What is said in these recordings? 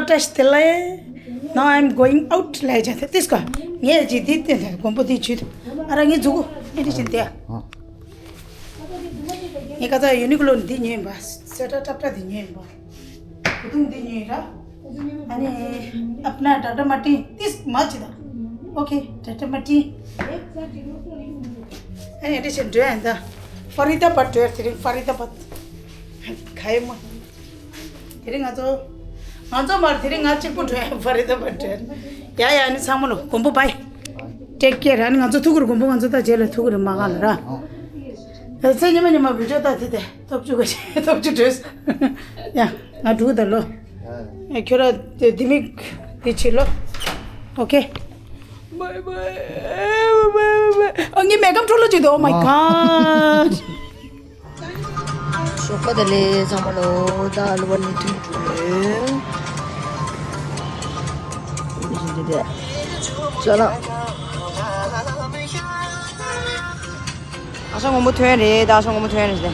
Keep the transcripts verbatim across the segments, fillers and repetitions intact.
བཀྲ་ཤིས་བདེ་ལེགས། Now I'm going out ལས་བྱ་དེ་ཏིས་ཀ་ངས་ཅི་དེ་བསྟན་ཏེ་མགོན་པོ་དེ་ཇུས་ཨ་ར་ངས་འཛུགས་ཨེ་འདྲ་བཞིན་དེ། ངས་ཁ་ཚ་ཡུ་ནི་ཀློ་འདི་ཉོས་ཡིན་པ། སེ་ཏྲ་ཏྲ་ཏྲ་འདི་ཉོས་ཡིན་པ། བུ་དུང་འདི་ཉོས་ཡིན་ར། ཨ་ནི་ཨབ་ན་ཏྲ་ཏྲ་མ་ཏི་ཏིས་མ་ཅི་ད། ཨོ་ཁེ་ཏྲ་ཏྲ་མ་ཏི། ཨ་ནི་ཨེ་འདྲ་བཞིན་འགྲོ་ཡིན་ད། ཧྥ་རི་ད་བད་འགྲོ་ཡ་དེ་རིང་ཧྥ་རི་ད་བད། ག་ཡེ་མ། དེ་རིང་ང་ཚོ། ང་ཚོ་མར་དེ་རིང་ང་གཅིག་པུ་འགྲོ་ཡ་ཧྥ་རི་ད་བད་འགྲོ་ཡ། ཡ་ཡ་ནི་ཚང་མ་ལོ་མགོན་པོ་བཱའི། ཊེག་ཀེར། ཨ་ནི་ང་ཚོ་ཐུག་གི་རེད། མགོན་པོ་ང་ཚོ་ད་རྗེས་ལ་ཐུག་གི་རེད། མ་ག་ལ་ར། ཨ་ཚེ་ཉི་མ་ཉི་མ་བི་ཌིའོ་ད་དེ་དེ་ཐོབ་བཅུག་ག་ཐོབ་བཅུག་འགྲོས། ཡ་ང་འགྲོ་གི་ད་ལོ། ཨ་ཁྱོད་ར་དེ་དེ་མིག་དེ་བྱེད་ལོ། ཨོ་ཁེ། བཱའི་བཱའི། ཨ་ངའི་མེག་ཨབ་འཕྲོ་བརླག་བྱེད་འདུག Oh my god. ཞོགས་པ་དེ་ལས་ཚང་མ་ལོ་ད་ལོ་བ་ནི་ཐུག་འགྲོ། ཅ་ལག་ཨ་ཞང་སྔོན་པོ་ཐོན་རེད། ད་ཨ་ཞང་སྔོན་པོ་ཐོན་རེད་དེ།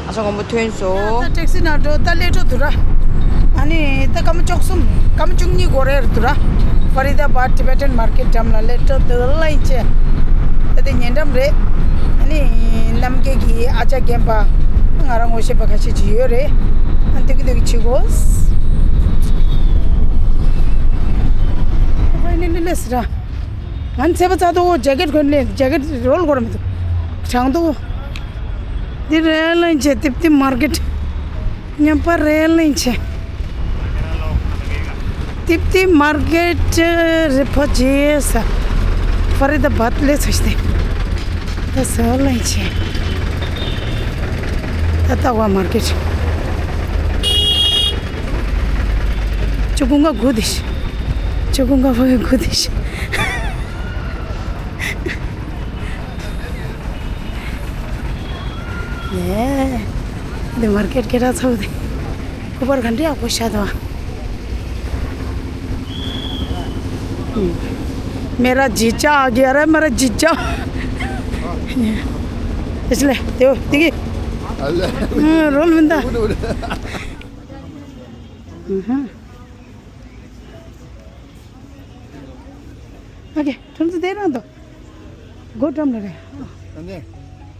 ཨ་ཞང་སྔོན་པོ་ཐོན་སོང་། ད་ཊེག་སི་ནང་འགྲོ། ད་སླེབས་འགྲོ་འདུག་ར། ཨ་ནི་ད་སྐར་མ་བཅུ་གསུམ་སྐར་མ་བཅུ་གཉིས་འགོར་རེ་རེད་འདུག་ར། ཧྥ་རི་ད་བཱད་ཊི་བེ་ཊན་མར་ཀེཊ་འགྲམ་ལ་སླེབས་འགྲོ་འདུག་ལ་ཡིན་ཆེ། ད་དེ་ཉེ་འགྲམ་རེད། ཨ་ནི་རྣམ་རྒྱལ་གྱི་ཨ་ཅག་རྒན་པ་ང་རང་ངོ་ཤེས་པ་ཁ་ཤས་ཅིག་ཡོད་རེད། ཨ་འདུག་གི་འདུག་གི་བྱེད་དགོས། ཧྥའི་ནལ་ལི་སླེབས་ར། ང་ཚེ་བ་ཚ་དོ་ཇེ་ཀེཊ་གོན་ལེ་ཇེ་ཀེཊ་རོལ་གོ་ར་མི་འདུག་གྲང་དོ། འདི་རེད་ལེན་ཆེ་ཏིབ་ཏིབ་མར་ཀེཊ། མཉམ་པ་རེད་ལེན་ཆེ། ཏིབ་ཏིབ་མར་ཀེཊ་རི་ཕོ་ཇེ་ས། ཧྥ་རི་ད་བཱད་ལེ་ཚ་ཤི་ཏེ། ད་ས་ལེན་ཆེ། ད་ད་བ་མར་ཀེཊ། ཅོ་ཀུན་ག་གུ་དི་ཤི། ཅོ་ཀུན་ག་ཕ་གི་གུ་དི་ཤི། ཡེ། འདི་མར་ཀེཊ་སྐད་གྲགས་ཚ་བོ་དེ། སྐུ་པར་ག་འདྲ་ཡག་པོ་བཞག་འདུག་མེ་ར་ཇི་ཅག་གི་ཨ་ར་མེ་ར་ཇི་ཅག་ཨེ་ཆི་ལེ་དེའོ་དེ་གི་ཨ་ལེ། ཨ་རོལ་མིན་ད། ཨ་ཀེ་ཁྲོམ་ཚོ་དེ་རང་དོ། སྒོ་འགྲམ་ལ་རེད།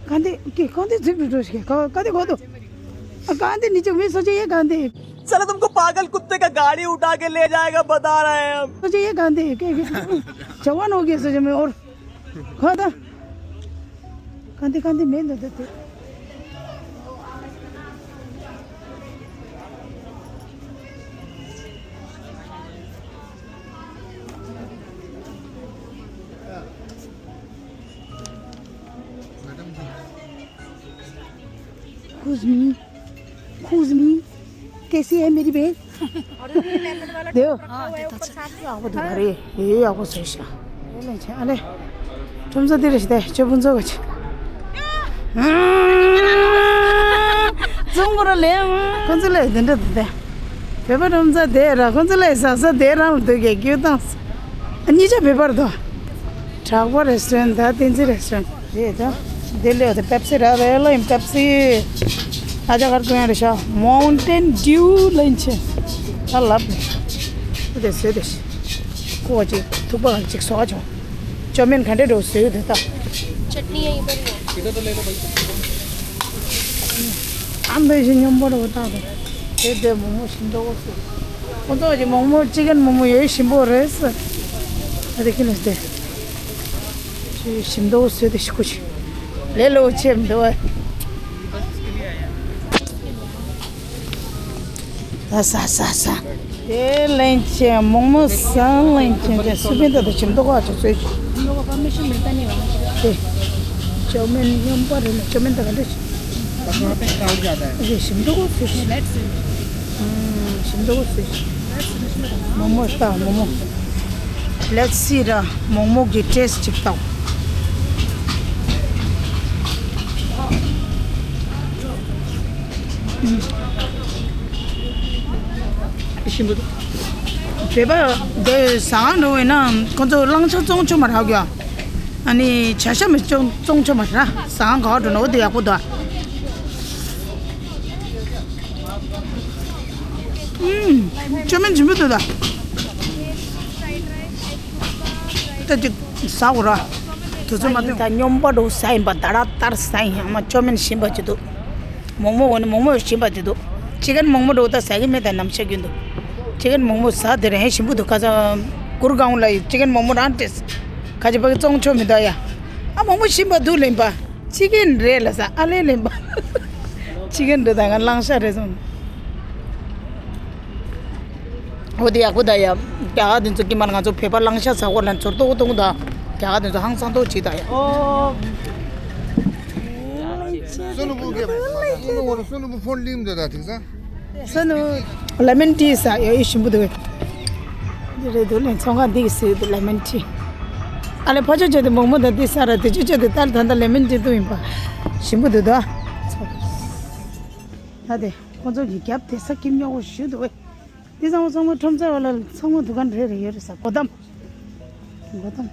གང་དེ་ཀེ་གང་དེ་ཛིབ་འགྲོ་ཞིག་ག་གང་དེ་གོ་དོ། གང་དེ་ནི་ཅག་མི་སོ་ཅེ་ཡེ་གང་དེ། साला तुमको पागल कुत्ते का गाड़ी उठा के ले जाएगा बता रहे हैं हम। सो ये गांधी के जवान हो गए सो मैं और खा था। गांधी गांधी मैं दे देते। Who's me? Who's me? कैसी है मेरी बहन? देखो। हाँ, देखो। ये आपको सही सा। अरे, तुम से तेरे से, जो बुन सो कुछ। तुम बोलो ले, कौन से ले, दिन दे दे। पेपर तुम से दे रहा, कौन से ले, सा, सा दे रहा हूँ, तो क्या, क्यों तो? नीचे पेपर दो। ཁྲག་པ་རེ་སོན་ད་བསྟན་འཛིན་རེ་སོན་རེད་ད། དེ་ལས་དེ་པེབ་སི་ར་རེ་ལ་ཡིན་པེབ་སི། ཨ་ཅག་གར་ཀོན་རེ་ཤ་མའུན་ཊེན་ཌིའུ་ལ་ཡིན་ཆེ། ད་ལབ་ནས་དེ་བཟོས་དེ་ཤི་ཀོ་ཅིག་ཐུག་པ་གང་ཅིག་བཟོ་བྱུང་། ཅོ་མིན་ག་འདྲས་འགྲོ་བཟོས་དེ་ད། चटनी यहीं पर ही है। ཨ་འདི་བཞིན་སྙོམས་པོ་རེ་བ་ད་དེ་དེ་མོག་མོག་ཞིམ་པོ་ཟེར། ཁོ་ཚོ་གི་མོག་མོག་ཅི་ཀན་མོག་མོག་ཡོད་ཞིམ་པོ་རེད་ཟེར། ཨ་དེ་ཁྱི་ལ་སྟེ། ཞིམ་མདོག་བཟོས་ཏེ་ཤི་ཁུ་ཤི། ལས་སླ་བོ་ཆེ་མི་འདུག་ཨ། ཟ་ཟ་ཟ་ཟ། དེ་ལན་ཆེ་མོག་མོག་ཟ་ལན་ཆེ་དེ་སུ་པིན་ད་དུ་ཞིམ་མདོག་ཨ་ཅོ་བཟོས་ཤི། དེ། ཅོ་མིན་སྙོམས་པོ་རེད་ན་ཅོ་མིན་ད་ག་འདྲ་ཞིག་དེ་ཞིམ་མདོག་བཟོས་ཤི། ཞིམ་མདོག་བཟོས་ཤིག་མོག་མོག་ལྟ་མོག་མོག Let's see ར་མོག་མོག་གི་ཊེ་སི་ཊི་ཅིག་ལྟ། ཞིམ་པོ་འདུག་བོད་པ་འདི་ཟ་འགྲོ་བས་ན་ཁོ་ཚོ་གླང་ཆ་བཙོང་ཆོག་མ་རག་གི་ཨ་ནི་བྱ་ཤ་མི་བཙོང་བཙོང་ཆོག་མ་རག་ཟ་ག་འགྲོ་ན་འོ་དེ་ཡག་པོ་འདུག་ཅོ་མིན་ཞིམ་པོ་འདུག་ད། ད་ཅིག་ཟ་དགོས་ར། དུས་ཚོད་མ་ད་ཡིན་ད་སྟོན། སྨྱོན་པ་འགྲོ་ཟ་ཡིན་པ་ད་ར་ཏར་ཟ་ཡིན། ཨ་མ་ཅོ་མིན་ཞིམ་པ་ཅིག་འདུག་མོག་མོག་འོ་ནི་མོག་མོག་ཞིམ་པ་ཅིག་འདུག་ཅི་ཀན་མོག་མོག་འགྲོ་ད་ཟ་གི་མེད་ད་ནམ་ཤ་རྒྱུན་དུ། ཅི་ཀན་མོག་མོག་ཟ་དེ་ར་ཧེ་ཞིམ་པོ་འདུག་ཁ་ཚ་གུར་གང་ལ་ཡི་ཅི་ཀན་མོག་མོག་རང་ཏེས། ཁ་ཅི་པ་གི་བཙོང་ཆོག་མི་འདུག་ཡ། ཨ་མོག་མོག་ཞིམ་པ་འདུག་ལེན་པ། ཅི་ཀན་རེད་ལ་ས་ཨ་ལེ་ལེན་པ། ཅི་ཀན་འདྲ་ད་ང་གླང་ཤ་རེད་སོང་། འོ་དེ་ཡག་པོ་ད་ཡ། རྒྱ་གར་དེ་ཚོ་ཀྱི་མར་ང་ཚོ་བོད་པ་གླང་ཤ་ཟ་གོ་ལ་ཚོར་ཏོག་ཏོག་ད། རྒྱ་གར་དེ་ཚོ་ཧང་སང་ཏོག་ཅིག་ད་ཡ། ཨོ། སོ་ནུ་བུ་གེ། སོ་ནུ་བུ་སོ་ནུ་བུ་ཕོན་ལིམ་དེ་ད་ཐིག་ས། སོ་ནུ། ལེ་མན་ཊི་ཟ་ཡོད་ཡོད་ཞིམ་པོ་འདུག་འདི་རེད་འདུག་ལེ་ཚོང་ཁང་འདི་གི་ཟེར་འདུག་ལེ་མན་ཊི། ཨ་ལེ་ཕ་ཆོས་ཆོས་དེ་མོག་མོག་དང་འདི་ཟ་ར་དེ་ཆོས་ཆོས་དེ་ལྟར་ད་ལྟ་ལེ་མན་ཊི་འདུག་ཡིན་པ། ཞིམ་པོ་འདུག་ད། ད་དེ་ཁོང་ཚོ་གི་རྒྱབ་དེ་ས་ཁྱིམ་ཉོ་གོ་ཞུ་འདུག་བས། འདི་ཚང་མ་ཚང་མ་ཁྲོམ་ཚ་བ་ལ་ཚང་མ་དུ་གན་རེ་རེ་ཡོད་རེད་ས་གོ་དམ། གོ་དམ།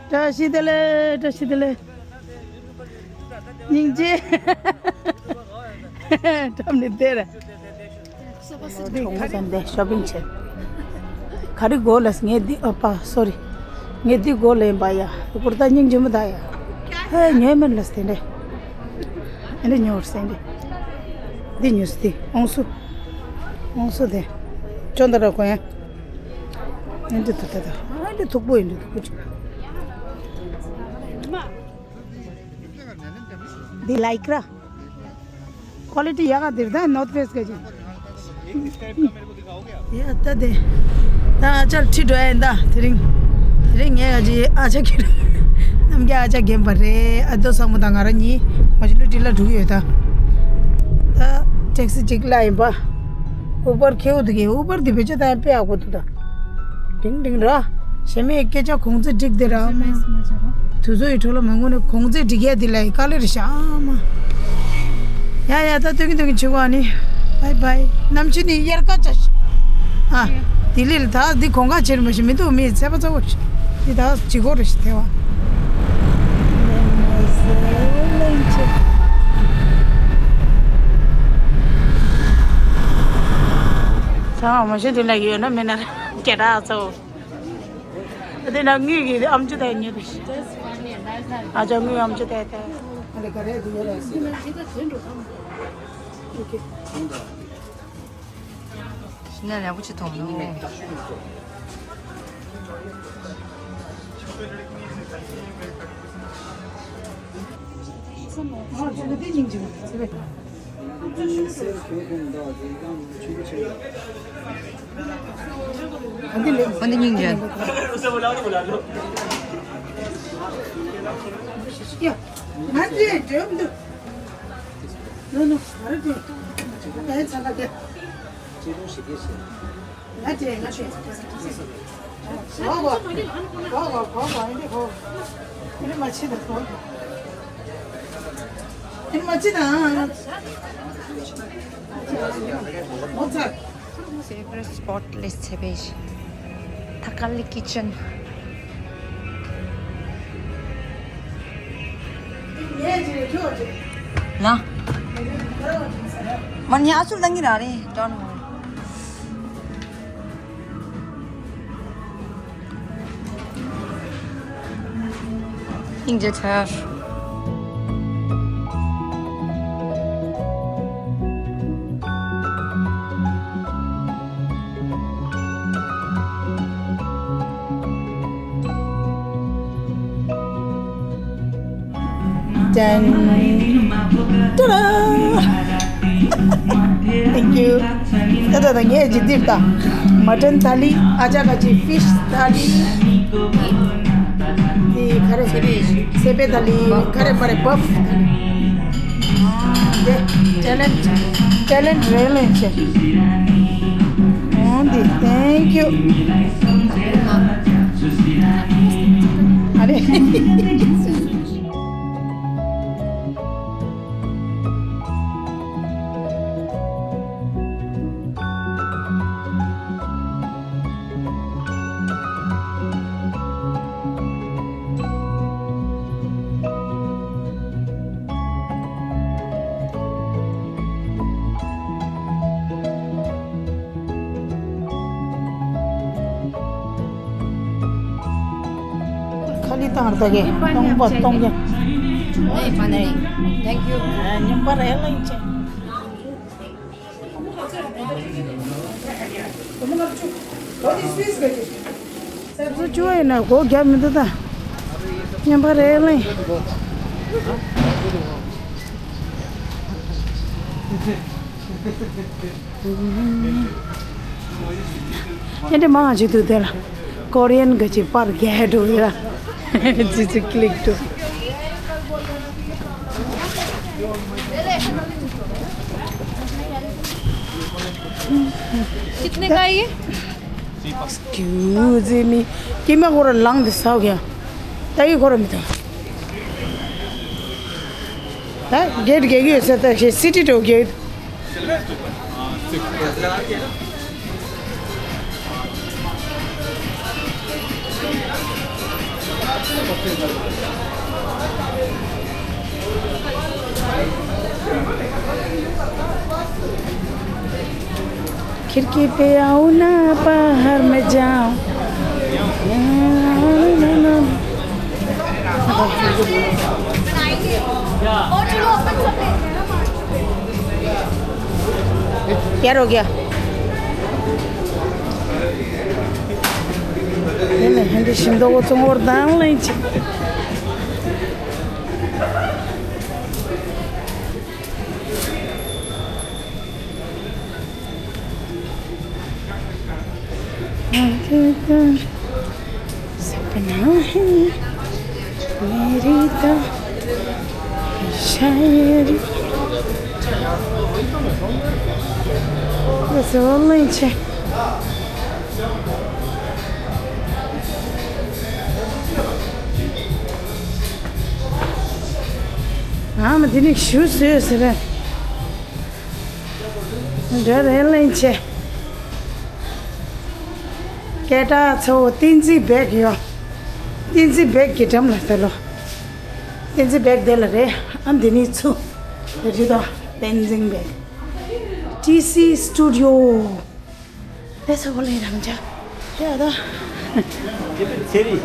བཀྲ་ཤིས་བདེ་ལེགས། བཀྲ་ཤིས་བདེ་ལེགས། སྙིང་རྗེ། འགྲམ་ནས་བསྡད་ར། ཁྲོམ་ས་འདི་ཤོ་པིང་བྱས། ག་རེ་དགོས་ལ་ངས་འདི་ཨ་པ་སོ་རི། ངས་འདི་དགོས་ལ་ཡིན་པ་ཡ། གུར་ད་སྙིང་རྗེ་མོ་ད་ཡ། ཧེ་ཉོས་མེད་ལ་སྟེ་འདྲེ། ཨ་འདྲེ་ཉོ་བར་སེ་འདྲེ། འདི་ཉོས་སྟེ་ཨོང་སུ། ཨོང་སུ་དེ། ཅོན་ད་ར་གོ་ཡ། ཨ་འདྲེ་ཐུག་ད་ད། ཨ་འདྲེ་ཐུག་པོ་ཡིན་འདྲེ་ཐུག་པོ་ཅིག་འདི་ལའི་ཀྲ། ཀོ་ལི་ཊི་ཡག་ག་འདིར་ད་ནོར་ཕེ་སི་ག་ཅི། ཡ་ད་དེ། ད་ཨ་ཅག་ཁྲིད་འགྲོ་ཡ་ཡིན་ད་དེ་རིང་། དེ་རིང་ངས་ཨ་ཅེ་ཨ་ཅག་གི་རྣམ་རྒྱལ་ཨ་ཅག་རྒན་པ་རེད། ཨ་རྡོ་བཟང་མོ་དང་ང་རང་གཉིས་མ་ཅི་ལུ་ཏི་ལ་འགྲོ་གི་ཡོད་ད། ད་ཊེག་སི་གཅིག་གླ་ཡིན་པ། ཨུ་བར་ཁེའུ་འདུག་གི་ཨུ་བར་འདི་བེད་སྤྱོད་བཏང་ཡ་དཔེ་ཡག་པོ་འདུག་ད། ཏིང་ཏིང་ར། ཞེ་མེད་སྐད་ཆ་གོང་ཚད་འགྲིག་དེ་ར་མ། དུས་ཚོད་ཡི་འཕྲོ་ལ་མ་དངོས་ནས་གོང་ཚད་འགྲིག་ཡ་དེ་ལ་ཡི་དཀའ་ལས་རེད་ཤག་ཨ་མ། ཡ་ཡ་ད་སྟོན་གི་སྟོན་གི་བྱེད་གོ་ཨ་ནི། བའི་བའི། ནམ་ཕྱི་ནི་དབྱར་ཁ་ཆ་ཤི། ཨ། ལྡི་ལི་ལ་ད་འདི་གོང་ཁ་བྱེར་མ་ཤི་མི་འདུག་མི་ཚད་པ་ཚ་བོ་ཤི། འདི་ད་ཇི་གོ་རེ་ཤི་ཐེ་བ། ཚང་མ་ཤི་འདི་ལ་ཡོད་ན་མེད་ན་སྐད་གྲགས་ཚ་བོ། དེ་ན་དངུལ་གྱི་ཨམ་ཅོག་དེ་ཉོས་དུས། ཨ་ཅག་དངུལ་ཨམ་ཅོག་དེ་དེ། ཤི་ན་ལས་པོ་ཆེ་མཐོང་མྱོང་། འདི་སྙིང་རྗེ། Favorite spot list ཚེ་པེ་ཤི། ཐ་ཀ་ལི་ཀི་ཅན། ལ། མ་ཉ་ཨ་ཚུར་ལངས་ཀྱི་ར་རེད་ཀྲོན་ཧོ། སྙིང་རྗེ་ཆེ། ཅན། ཏ་ར། Thank you. ད་ད་ད་ངས་ཅི་འདིར་ད། མ་ཊན་ཐ་ལི། ཨ་ཅག་ག་ཅི་ཕིཤ་ཐ་ལི། དེ་ག་རེ། སེ་པེ་ཐ་ལི། ག་རེ་མ་རེ་བབ། དེ་ཊེ་ལེན་ཊེ་ལེན་རེ་ལེན་ཆེ། འོང་དེ། Thank you. ཨ་རེ། ལི་ཏང་ར་ད་གེ་སྟོང་པ་སྟོང་གེ། ནེ་མ་ནེ། Thank you. ཉམས་པ་རེ་ལེན་ཆེ། བཟོ་བཅུ་བ་ཡིན་ན་སྒོ་རྒྱབ་མི་འདུག་ད། ཉམས་པ་རེ་ལེན། ཨེ་འདྲ་མང་ང་ཅིག་འདུག་དེ་ལ། ཀོ་རི་ཡན་གྱི་ཅིག་པར་རྒྱག་འགྲོ་ཡ། ཅི་ཅི་ཀི་ལིག་འགྲོ། कितने का है ये? Excuse me. ཀྱེ་མ་ཁོ་ར་ལངས་ཏེ་ཟ་གི་ཡ། ད་ཡི་ཁོ་ར་མི་ཐོང་། ད་གེ་ཊི་རྒྱག་གི་ཡོད་ཟེར། ད་ཞེ་སི་ཊི་ཊི་རྒྱག་གི་ཡོད། खिड़की पे आओ ना, बाहर मैं जाऊं। क्या हो गया? नहीं, नहीं, हम तो शिमदो को तुम और दाल नहीं ची। सपना है मेरी तो शायरी। That's all I check. ཨ་མ་དེ་ནི་ཞུ་སོས་ཟེར། འདྲ་རེ་ལེན་ཆེ། སྐད་གྲགས་ཚ་བོ་བསྟན་འཛིན་སྦེག་ཡོད། བསྟན་འཛིན་སྦེག་གི་འགྲམ་ལ་ད་ལོ། བསྟན་འཛིན་སྦེག་དེ་ལ་རེད། ཨ་འདི་ནི་ཚུ། རེད་དོ། བསྟན་འཛིན་སྦེག་ཊི་སི་སི་ཊུ་ཌི་ཡོ། དེ་ཚོ་བོ་ལེ་རང་ཅག་ཡ་ད། ཅི་པེ་ཚེ་རིང་།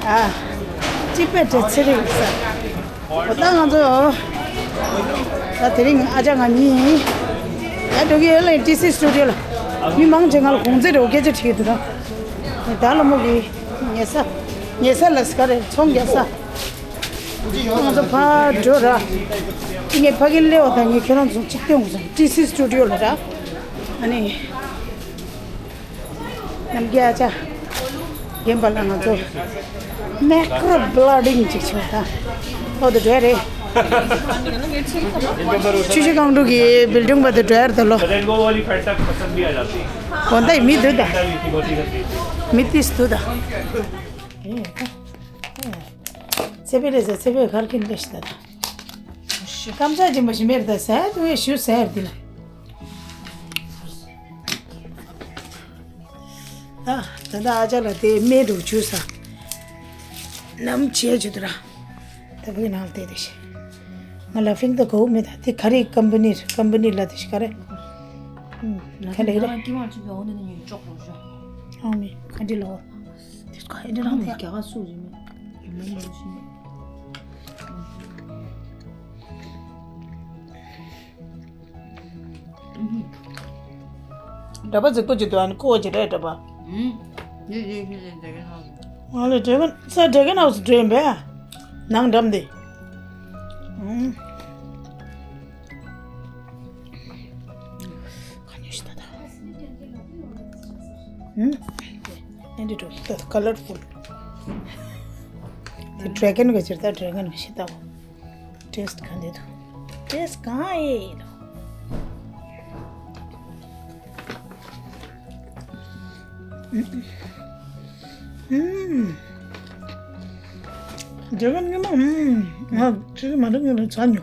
ཨ། ཅི་པེ་ཏྲེ་ཚེ་རིང་ས། འོ་ད་ང་ཚོ། ད་དེ་རིང་ཨ་ཅག་ང་གཉིས། ཡ་འགྲོ་གི་ཡོད་ལེ་ཊི་སི་སི་ཊུ་ཌི་ཡོ་ལ། མི་མང་ཆེ་ང་ལ་གུང་ཚེ་རེ་བ་སྐད་ཆ་དྲིས་འདུག་ད། ད་ལ་མོ་གི། ཉལ་ས། ཉལ་ས་ལ་སི་ཀ་རེ་ཚོང་རྒྱག་ས། ང་ཚོ་ཕར་འགྲོ་ར། ངས་ཕ་གིར་སླེབས་པ་དང་ངས་ཁྱེད་རང་ཚོ་གཅིག་སྟོན་དགོས་བསམ། ཊི་སི་སི་ཊུ་ཌི་ཡོ་ལ་ར། ཨ་ནི། ནམ་རྒྱལ་ཨ་ཅག་རྒན་པ་ལ་ང་ཚོ་མེ་ཀྲོ་བི་ལི་ཌིང་ཅིག་བྱུང་ད། ཨོ་དེ་འདྲ་རེད། ཆུ་བཞི་སྒང་དྲུག་གི་བིལ་ཌིང་པ་དེ་འདྲ་རེད་ད་ལོ། रेनबो वाली फैंटा पसंद भी आ जाती है। འོ་ད་མི་འདུག་ད། फैंटा भी थी, बहुत ही गंदी थी। མི་ཏིས་འདུག་ད། ཚེ་འཕེལ་ལས་ཚེ་འཕེལ་གར་གིན་ལས་ཤི་ད་ད། སྐམ་ས་སྦྱིན་པ་ཞིམ་པའི་རེད་ད་ཟས་དུ་བས་ཞུ་ཟས་རེད་འདི་ལ། ད་ད་ད་ཨ་ཅག་ལ་དེ་སྨད་དུ་བྱུས་ས། ནམ་བྱས་བྱུས་དུ་ར། ད་བུའི་ནང་ལ་བལྟས་དེ་ཤི། ང་ལ་ཕིང་ད་གོ་མེད་ད་དེ་ག་རེ་ཀམ་པ་ནི་རེད། ཀམ་པ་ནི་ལ་དེ་ཤི་ག་རེ། ཁ་ལེ་རེད། ཨ་མི་ཁ་འདི་ལོ། དེ་ཁ་འདི་རང་དེ། རྒྱ་གར་སུ་རེད་མེད། རྒྱ་མ་མ་རེད་ཤི་མེད། འདྲ་པ་རྫིག་པོ་ཅིག་འདུག་ཨ་ནི་ཀོ་ཅིག་རེད་འདྲ་པ། ཨུམ། ཡེ་ཡེ་ཡེ་ཡེ་འདྲ་གི་ནང་། ང་ལ་འདྲ་གི་ས་འདྲ་གི་ནང་སུ་འདྲ་ཡིན་པས། ནང་འགྲམ་དེ། ཨུམ། ཁ་ཉོ་ཤི་ད་ད། ཨུམ། ཨེ་འདི་འགྲོ་ད་ཀ་ལར་ཕུལ། དེ་ཌེ་གོན་གི་ཅིག་ད་ཌེ་གོན་གི་ཤི་ད། ཊེ་སི་ཊི་ག་འདྲ་འདུག་ཊེ་སི་ཊི་གང་ཡིན་ནོ། ཨུམ། རྒྱ་གར་ཉི་མ་ཨུམ། ང་ཁྱེད་ཀྱི་མ་འདྲ་ཉི་མ་ཚ་ཉོ།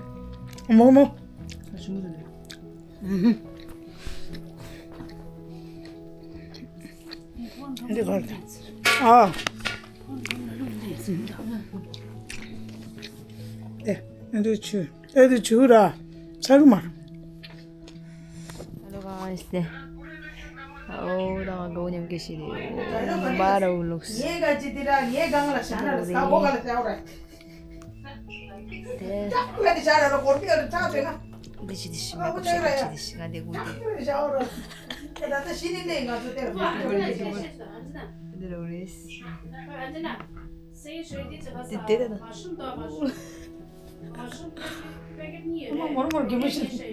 མོག་མོག་འདི་ག་རེད། ཨ། ཨེ། ཨེ་འདི་ཆུ། ཨེ་འདི་ཆུ་ར། ཚ་རུ་མ། Hello guys. ཨོ་ད་ང་གོ་ཉམས་ཀྱི་ཤི་རེད། ཨོ་མ་ར་འུ་ལུགས། ངའི་ག་ཅི་དེ་ར་ངའི་གང་ལ་ཤ་ན་ར་ས་གོ་ག་ལ་ཤ་ར། དེ་ཀྲག་ཀྲག་ཤ་ར་ར་གོར་པི་ཡ་ར་ཁྲག་དེ་ན། འདི་ཤི་དེ་ཤི་ང་གོ་ཤ་ར་ཤི་དེ་ཤི་ང་དེ་གུ་དེ། ཀྲག་ཀྲག་ཤ་ར། དེ་ད་ད་ཤི་ནི་ནས་ང་ཚོ་དེ་ར། འདི་ར་འུ་རེད། དེ་དེ་ད་ད། ཨོ་མ་མོར་མོར་གི་མ་ཤི། དེ་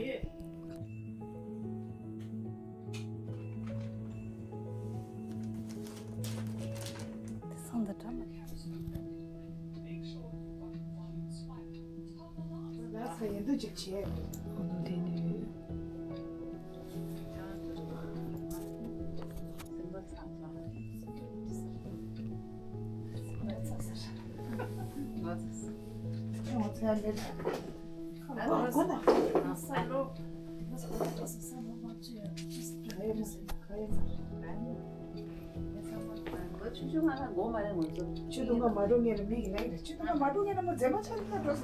སང་ད་འདྲ་མ་ཡ། ལ་ས་ཡན་དུ་ཅིག་བྱས། ཨོ་ནུ་དེ་ནི།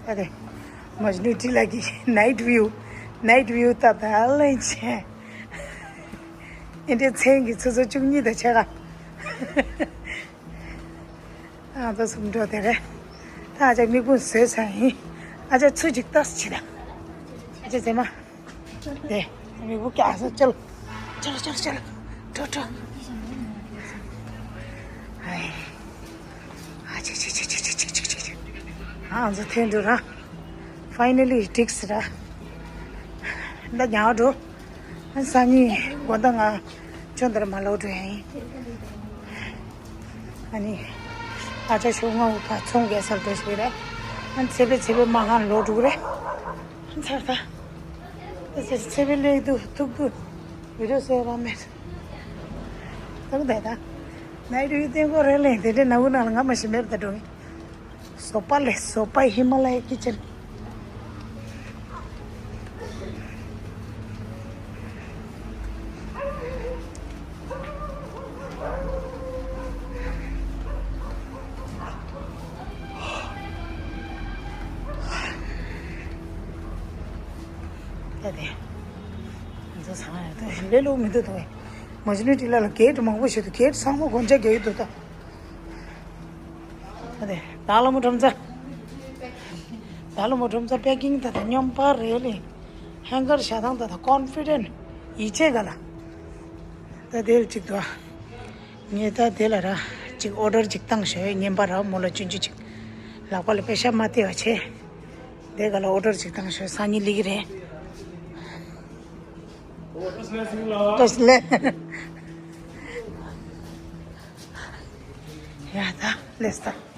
ཨ་རེ། མ་ཇུ་ནུ་ཊི་ལ་གི་ནའིཊ་བིའུ། ནའིཊ་བིའུ་ད་ད་ལེན་ཆེ། ཨིན་དྲའི་མཚན་གྱི་ཆུ་ཚོད་བཅུ་གཉིས་དང་ཕྱེད་ཀ། ཨ་ད་སུམ་འགྲོ་དེ་རེད། ད་ཨ་ཅག་མིག་དཔུང་བཟོས་ཚར་ཡིན། ཨ་ཅག་ཚུ་ཅིག་ལྟ་སི་ཆི་ད། ཨ་ཅག་ཟེ་མ། དེ་མིག་དཔུང་ཀྱག་ས་ཅལ། ཅལ་ཅལ་ཅལ། འགྲོ་འགྲོ། ཨ་ཅག་ཅིག་ཅིག་ཅིག་ཅིག་ཅིག་ཅིག་ཅིག། ཨ་ང་ཚོ་ཐོན་འགྲོ་ར། ཕའི་ནལ་ལི་འགྲིག་སི་ར། ད་ཉལ་འགྲོ། སང་ཉིན་དགོང་དག་ང་ཅོ་འདར་མ་ལོག་འགྲོ་ཡིན། ཨ་ནི་ཨ་ཅག་ཤོག་ང་འུ་ཕ་ཚོང་རྒྱག་སར་འགྲོ་ཞིག་རེད། ཨ་ནི་ཚེ་འཕེལ་ཚེ་འཕེལ་མ་ཧང་ལོག་འགྲོ་གི་རེད། ཚར་ད། ཚེ་འཕེལ་ལེགས་འདུག་ཐུག་འདུག་བི་ཌིའོ་བཟོས་ར་མེད། ཐུག་འདུག་ད། ནའིཊ་བིའུ་སྟེང་སྐོར་རེ་ལེན་དེ་འདྲའི་ནག་པོ་ནང་ལ་ང་མ་ཤི་མེད་ད་འགྲོ་ངེས། བཟོ་པ་ལས་བཟོ་པ་ཧི་མ་ལ་ཡའི་ཀི་ཅན། ད་དེ། ང་ཚོ་ཚང་མ་ད་ལས་ལོ་མི་འདུག་ད། མ་ཇུ་ནུ་ཊི་ལ་ལ་གེ་ཊི་མང་པོ་ཞིག་འདུག་གེ་ཊི་ཚང་མ་སྒོ་ལྕགས་རྒྱག་གི་འདུག་ད། ཨ་དེ་ད་ལ་མོ་ཁྲོམ་ཚ། ད་ལ་མོ་ཁྲོམ་ཚ་པེ་ཀིང་ད་ད་སྙོམས་པ་རེད་ལེ། ཧེང་གར་བཞག་སྟངས་ད་ད་ཀོན་ཕི་ཌེན་ཡིད་ཆེས་ག་ལ། ད་དེ་ལ་ཅིག་ཏུ་ཨ། ངས་ད་དེ་ལ་ར་ཅིག་ཨོ་ཌར་ཅིག་བཏང་ཞོ་ཡོད་ངན་པ་ར་མོ་ལ་ཆུན་ཆུན་ཅིག་ལག་པ་ལ་པེ་ཤ་མ་སྟེར་བ་བྱས། དེ་ག་ལ་ཨོ་ཌར་ཅིག་བཏང་ཞོ་སང་ཉིན་ལིག་རེད། ཏོ་ལེ། ཡ་ད་ལེས་ད།